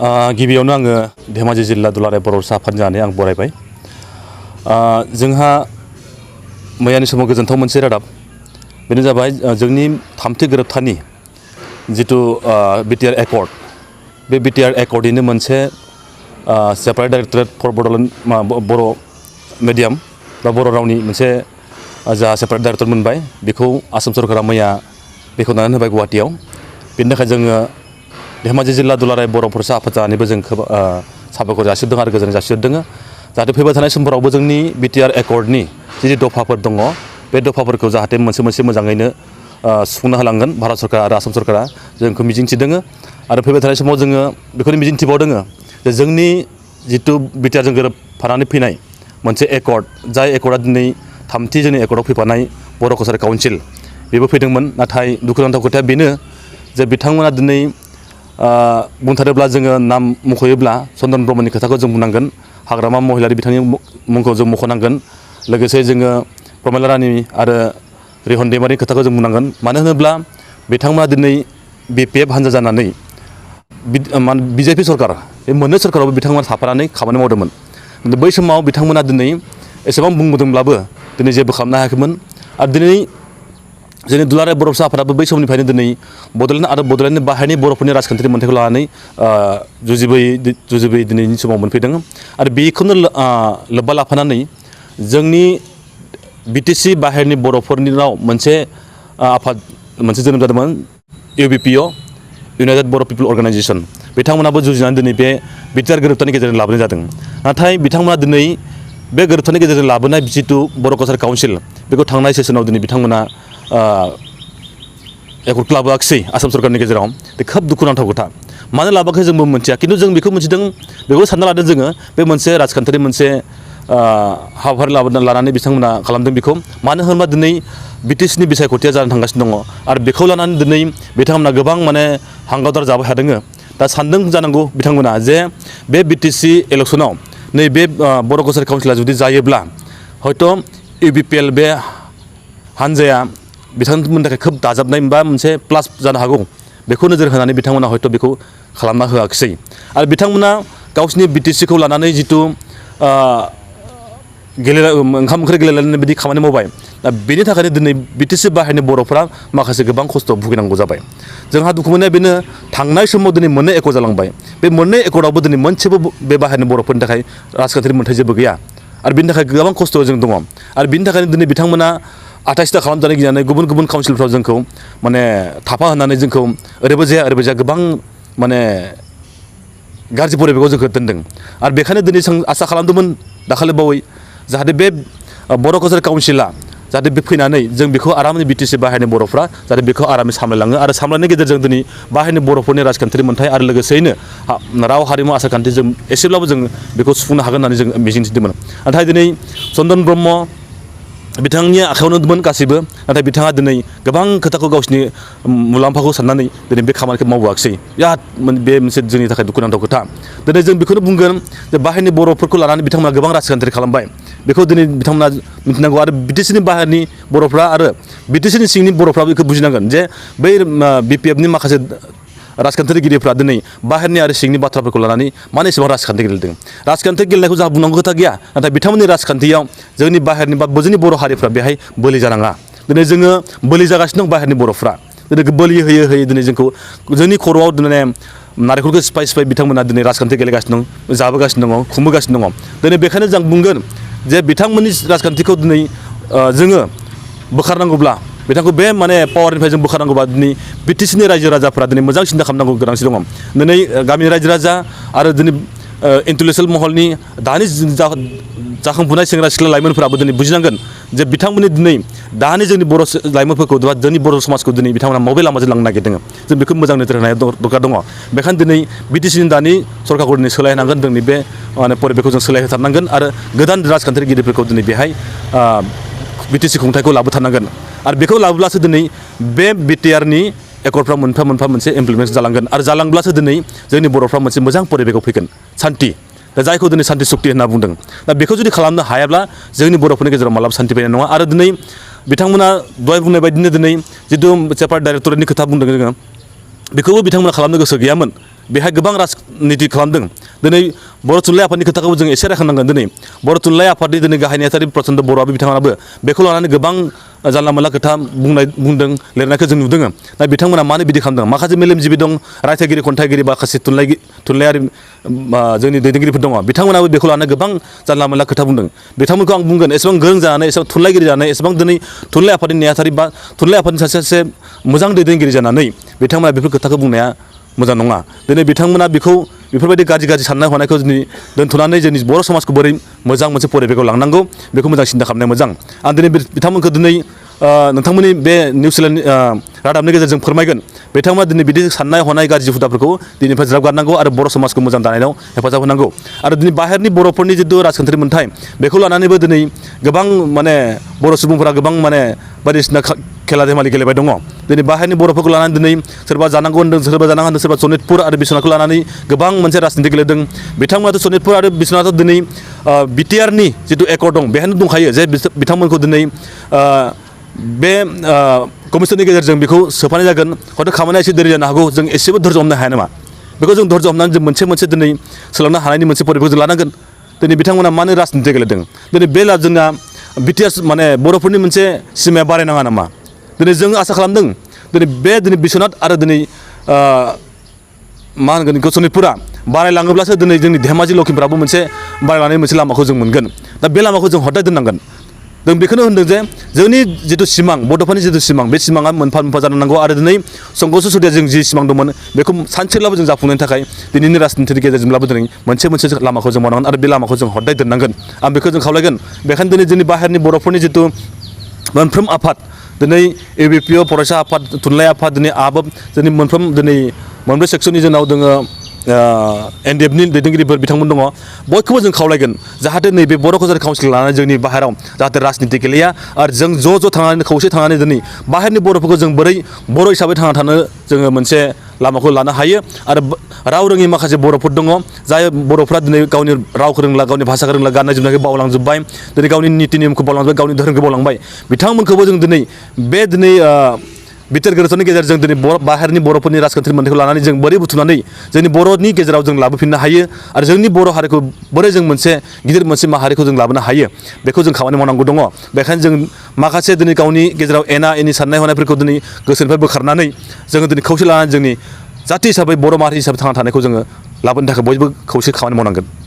गिबियावनो आङो धेमाजि जिल्ला दुलाराय बर' आफाद जानानै आं बरायबाय। जोंहा मैयानि समाव गोजोनथाव मोनसे रादाब बेनो जाबाय जोंनि थामथि गोरोबथानि जिथु बिटिआर एकर्ड बे बिटिआर एकर्डनिनो मोनसे सेपारेट डाइरेक्टरेट फर बड'लेण्ड बर' मिडियाम बा बर' रावनि मोनसे जा सेपारेट डाइरेक्टर मोनबाय बेखौ आसाम सरकारा मैया बेखेवनानै होबाय गुवाहाटीआव। बेनि थाखाय जोङो धेमाजि जिल्ला दुलाराय बर' फरायसा आफाद जानानैबो जों खोब साबायखर जासिहरदों आरो गोजोननाय जासिहरदों। जाहाथे फैबाय थानाय समफोरावबो जोंनि बिटिआर एकर्डनि जि दफाफोर दङ बे दफाफोरखौ जाहाथे मोनसे मोजाङैनो सुफुंनो होलांगोन भारत सरकार आरो आसाम सरकारा जोंखौ मिजिंथिदों। आरो फैबाय थानाय समाव जोङो बेखौनो मिजिंथिबावदों जे जोंनि जिथु बिटिआरजों गोरोबफानानै फैनाय मोनसे एकर्ड जाय एकर्डआ दिनै थामथि जोंनि एकर्डआव फैफानाय बर' कसारि काउन्सिल बेबो फैदोंमोन। नाथाय दुखुनांथाव खोथाया बेनो जे बिथांमोना दिनै बुंथारोब्ला जोङो नाम मख'योब्ला चन्दन ब्रह्मनि खोथाखौ जों बुंनांगोन, हाग्रामा महिलारि बिथांनि मुंखौ जों मख'नांगोन, लोगोसे जोङो प्रमिला रानी आरो रिहन दैमारिनि खोथाखौ जों बुंनांगोन। मानो होनोब्ला बिथांमोना दिनै बिपिएफ हान्जा जानानै बिजेपि सरकार बे मोननै सरकारावबो बिथांमोना थाफानानै खामानि मावदोंमोन। बै समाव बिथांमोना दिनै एसेबां बुंबोदोंब्लाबो दिनै जेबो खालामनो हायाखैमोन। आरो दिनै जोंनि दुलाराय बर' आफादाबो बै समनिफ्रायनो दिनै बड'लेण्ड आरो बड'लेण्डनि बाहेरनि बर'फोरनि राजखान्थियारि मोन्थायखौ लानानै जुजिबोयै दिनैनि समाव मोनफैदों। आरो बेखौनो लोब्बा लाफानानै जोंनि बिटिसि बाहेरनि बर'फोरनियाव मोनसे आफाद मोनसे जोनोम जादोंमोन, इउबिपिअ इउनाइटेड बर' पिपल अर्गानाइजेसन। बिथांमोनाबो जुजिनानै दिनै बे बिटिआर गोरोबथानि गेजेरजों लाबोनाय जादों। नाथाय बिथांमोना दिनै बे गोरोबथानि गेजेरजों लाबोनाय जिथु बर' कसारि काउन्सिल बेखौ थांनाय सेसनाव दिनै बिथांमोना एकर्डखौ लाबोआखिसै आसाम सरकारनि गेजेराव। बे खोब दुखुनांथाव खोथा। मानो लाबोआखै जोंबो मिथिया, खिन्थु जों बेखौ मिथिदों, बेखौ सानना लादों जोङो बे मोनसे राजखान्थियारि मोनसे हाबाफारि लानानै बिथांमोना खालामदों बेखौ। मानो होनोबा दिनै बिटिसिनि बिसायख'थिया जानो थांगासिनो दङ आरो बेखौ लानानै दिनै बिथांमोना गोबां हांगादार जाबाय थादों। दा सानदों जानांगौ बिथांमोना जे बे बिटिसि इलेक्सनाव नैबे बर' कसारि काउन्सिला जुदि जायोब्ला हयथ' इउबिपिएल बे हान्जाया बिथांमोननि थाखाय खोब दाजाबनाय बा मोनसे प्लास जानो हागौ। बेखौ नोजोर होनानै बिथांमोना हयथ' बेखौ खालामना होआखिसै। आरो बिथांमोना गावसिनि बिटिसिखौ लानानै जिथु ओंखाम ओंख्रि गेलेलायनाय बिदि खामानि मावबाय। दा बेनि थाखायनो दिनै बिटिसि बाहेरनि बर'फ्रा माखासे गोबां खस्थ' भुगिनांगौ जाबाय। जोंहा दुखु मोननाया बेनो, थांनाय समाव दिनै मोननै एकर्ड जालांबाय। बे मोननै एकर्डआवबो दिनै मोनसेबो बे बाहेरनि बर'फोरनि थाखाय राजखान्थियारि मोन्थाय जेबो गैया। आरो बिनि थाखाय गोबां खस्थ' जों दङ। आरो बिनि थाखायनो दिनै बिथांमोना 28ता खालामजानो गिनानै गुबुन गुबुन काउन्सिलफ्राव जोंखौ थाफा होनानै जोंखौ ओरैबो जाया गोबां गाज्रि परिबेकआव जोंखौ दोनदों। आरो बेखायनो दिनै जों आसा खालामदोंमोन दाखालि बावै जाहाथे बे बर' कसारि काउन्सिला जाहाथे बे फैनानै जों बेखौ आरामै बिटिसि बाहेरनि बर'फ्रा जाहाथे बेखौ आरामै सामलायलाङो आरो सामलायनायनि गेजेरजों दिनै बाहेरनि बर'फोरनि राजखान्थियारि मोन्थाय आरो लोगोसेयैनो राव हारिमु आसारखान्थि जों एसेब्लाबो जों बेखौ सुफुंनो हागोन होननानै जों मिजिंथिदोंमोन। नाथाय दिनै चन्दन ब्रह्म बिथांनि आखायावनोमोन गासैबो। नाथाय बिथाङा दिनै गोबां खोथाखौ गावसिनि मुलाम्फाखौ साननानै दिनै बे खामानिखौ मावबोआखिसै। बिराद बे मोनसे जोंनि थाखाय दुखुनांथाव खोथा। दिनै जों बेखौनो बुंगोन जे बाहेरनि बर'फोरखौ लानानै बिथांमोना गोबां राजखान्थि खालामबाय। बेखौ दिनै बिथांमोना मिथिनांगौ आरो बिटिसिनि बाहेरनि बर'फ्रा आरो बिटिसिनि सिंनि बर'फ्राबो बेखौ बुजिनांगोन जे बै बिपिएफनि माखासे राजखान्थिगिरिफ्रा दिनै बाहेरनि आरो सिंनि बाथ्राफोरखौ लानानै मानो एसेबां राजखान्थि गेलेदों। राजखान्थि गेलेनायखौ जोंहा बुंनांगौ खोथा गैया, नाथाय बिथांमोननि राजखान्थियाव जोंनि बाहेरनि बा जोंनि बर' हारिफ्रा बेहाय बोलि जानाङा। दिनै जोङो बोलि जागासिनो दं बाहेरनि बर'फ्रा। दिनै बोलि होयै दिनै जोंखौ जोंनि खर'आव दिनै नारेंखलखौ सिफाय बिथांमोना दिनै राजखान्थि गेलेगासिनो दं, जाबोगासिनो दङ, खुंबोगासिनो दङ। दिनै बेखायनो जों बुंगोन जे बिथांमोननि राजखान्थिखौ दिनै जोङो बोखारनांगौब्ला बिथांखौ बे पावारनिफ्राय जों बोखारनांगौबा दिनै बिटिसिनि रायजो राजाफ्रा दिनै मोजां सिन्था खालामनांगौ गोनांथि दङ। दिनै गामिनि रायजो राजा आरो दिनै इन्टेलेक्सुवेल महलनि दानि जाखांफुनाय सेंग्रा सिख्ला लाइमोनफोराबो दिनै बुजिनांगोन जे बिथांमोननि दिनै दानि जोंनि बर' लाइमोनफोरखौ बा जोंनि बर' समाजखौ दिनै बिथांमोना बबे लामाजों लांनो नागिरदों। जों बेखौ मोजां नोजोर होनाया दरकार दङ। बेखायनो दिनै बिटिसिनि दानि सरकारखौ दिनै सोलायनांगोन। जोंनि बे परिबेकखौ जों सोलायहोथारनांगोन आरो गोदान राजखान्थिगिरिफोरखौ दिनै बेहाय बिटिसि खुंथायखौ लाबोथारनांगोन। आरो बेखौ लाबोब्लासो दिनै बे बिटिआरनि एकर्डफ्रा मोनफा मोनसे इमप्लिमेन्ट जालांगोन आरो जालांब्लासो दिनै जोंनि बर'फ्रा मोनसे मोजां परिबेकआव फैगोन, सान्थि। दा जायखौ दिनै सान्थि सुक्ति होनना बुंदों। दा बेखौ जुदि खालामनो हायाब्ला जोंनि बर'फोरनि गेजेराव मालाबा सान्थि फैनाय नङा। आरो दिनै बिथांमोना दहाय बुंनाय बायदिनो दिनै जिथु सेपारेट डाइरेक्टरेटनि खोथा बुंदों जोङो, बेखौबो बिथांमोना खालामनो गोसो गैयामोन। बेहाय गोबां राजनिति खालामदों दिनै बर' थुनलाइ आफादनि खोथाखौ जों एसे रायखांनांगोन दिनै बर' थुनलाइ आफादनि दिनै गाहाय नेहाथारि प्रचन्द बर'आबो बिथाङाबो बेखौ लानानै गोबां जानला मोनला खोथा बुंदों लिरनायखौ जों नुदों दा बिथांमोना मानो बिदि खालामदों माखासे मेलेमजिबि दं रायथाइगिरि खन्थाइगिरि माखासे थुनलाइयारि जोंनि दैदेनगिरिफोर दङ बिथांमोनाबो बेखौ लानानै गोबां जानला मोनला खोथा बुंदों बिथांमोनखौ आं बुंगोन एसेबां गोरों जानानै एसेबां थुनलाइगिरि जानानै एसेबां दिनै थुनलाइ आफादनि नेहाथारि बा थुनलाइ आफादनि सासे मोजां दैदेनगिरि जानानै बिथांमोना बेफोर खोथाखौ बुंनाया मोजां नङा दिनै बिथांमोना बेफोरबायदि गाज्रि साननाय हनायखौ दिनै दोनथ'नानै जोंनि बर' समाजखौ बोरै मोजां मोनसे परिबेखआव लांनांगौ बेखौ मोजां सिन्था खालामनाया मोजां आं दिनै बिथांमोनखौ दिनै नोंथांमोननि बे निउस चेनेलनि रादाबनि गेजेरजों फोरमायगोन बिथांमोना दिनै बिदि साननाय हनाय गाज्रि हुदाफोरखौ दिनैनिफ्राय ज्राब गारनांगौ आरो बर' समाजखौ मोजां दानायाव हेफाजाब होनांगौ आरो दिनै बाहेरनि बर'फोरनि जिथु राजखान्थियारि मोन्थाय बेखौ लानानैबो दिनै गोबां माने बर' सुबुंफोरा गोबां माने बायदिसिना खेला धেमालि गेलेबाय दङ दिनै बाहेरनि बर'फोरखौ लानानै दिनै सोरबा जानांगौ होन्दों सोरबा जानाङा होन्दों सोरबा सनितपुर आरो बिश्वनाथखौ लानानै गोबां मोनसे राजनिति गेलेदों बिथांमोनाथ' सनितपुर आरो बिश्वनाथाव दिनै बिटिआरनि जिथु एकर्ड दं बेहायनो दंखायो जे बिथांमोनखौ दिनै बे कमिसननि गेजेरजों बेखौ सोफानाय जागोन हयथ' खामानिया एसे देरि जानो हागौ जों एसेबो धैर्य हमनो हाया नामा बेखौ जों धैर्य हमनानै जों मोनसे दिनै सोलांनो हानायनि मोनसे परिबेखौ जों लानांगोन दिनै बिथांमोना मानो राजनिति गेलेदों दिनै बे जोंना बिटिआर माने बर'फोरनि मोनसे सिमाया बारायनाङा नामा दिनै जों आसा खालामदों दिनै बिश्वनाथ आरो दिनै मा होनगोन बेखौ सनितपुरा बारायलाङोब्लासो दिनै जोंनि धेमाजि लखिमपुराबो मोनसे बारायलांनायनि मोनसे लामाखौ जों मोनगोन दा बे लामाखौ जों हदाय दोननांगोन जों बेखौनो होनदों जे जोंनि जिथु सिमां बड'फानि जिथु सिमां बे सिमाङा मोनफा मोनफा जानांगौ आरो दिनै संघर्ष सदिया जों जि सिमां दंमोन बेखौ सानसेब्लाबो जों जाफुंनायनि थाखाय दिनैनि राजनितिनि गेजेरजोंब्लाबो दिनै मोनसे लामाखौ जों मावनांगोन आरो बे लामाखौ जों हदाय दोननांगोन आं बेखौ जों खावलायगोन बेखायनो दिनै जोंनि बाहेरनि बर'फोरनि जिथु मोनफ्रोम आफाद दिनै एबिपिअ फरायसा आफाद थुनलाइ आफाद दिनै आबोब जोंनि मोनब्रै सेक्सननि जोंनाव दङ एनडिएफनि दैदेनगिरिफोर बिथांमोन दङ बयखौबो जों खावलायगोन जाहाथे नैबे बर' कालसार काउन्सिल लानानै जोंनि बाहेराव जाहाथे राजनिति गेलेया आरो जों ज' थांनानै खौसे थांनानै दिनै बाहेरनि बर'फोरखौ जों बोरै बर' हिसाबै थांना थानो जोङो मोनसे लामाखौ लानो हायो आरो राव रोङि माखासे बर'फोर दङ जाय बर'फ्रा दिनै गावनि रावखौ रोंला गावनि भाषाखौ रोंला गाननाय जोमनायखौ बावलांजोब्बाय दिनै गावनि निति नियमखौ बावलांजोब्बाय गावनि धोरोमखौ बावलांबाय बिथांमोनखौबो जों दिनै बिथोर गोरोबथानि गेजेरजों दिनै बाहेरनि बर'फोरनि राजखान्थिनि मोन्थायखौ लानानै जों बोरै बुथुमनानै जोंनि बर'नि गेजेराव जों लाबोफिननो हायो आरो जोंनि बर' हारिखौ बोरै जों मोनसे गिदिर मोनसे माहारिखौ जों लाबोनो हायो बेखौ जों खामानि मावनांगौ दङ बेखायनो जों माखासे दिनै गावनि गेजेराव एना एनि साननाय हनायफोरखौ दिनै गोसोनिफ्राय बोखारनानै जोङो दिनै खौसे लानानै जोंनि जाथि हिसाबै बर' माहारि हिसाबै थांना थानायखौ जोङो लाबोनो थाखाय बयबो खौसे खामानि मावनांगोन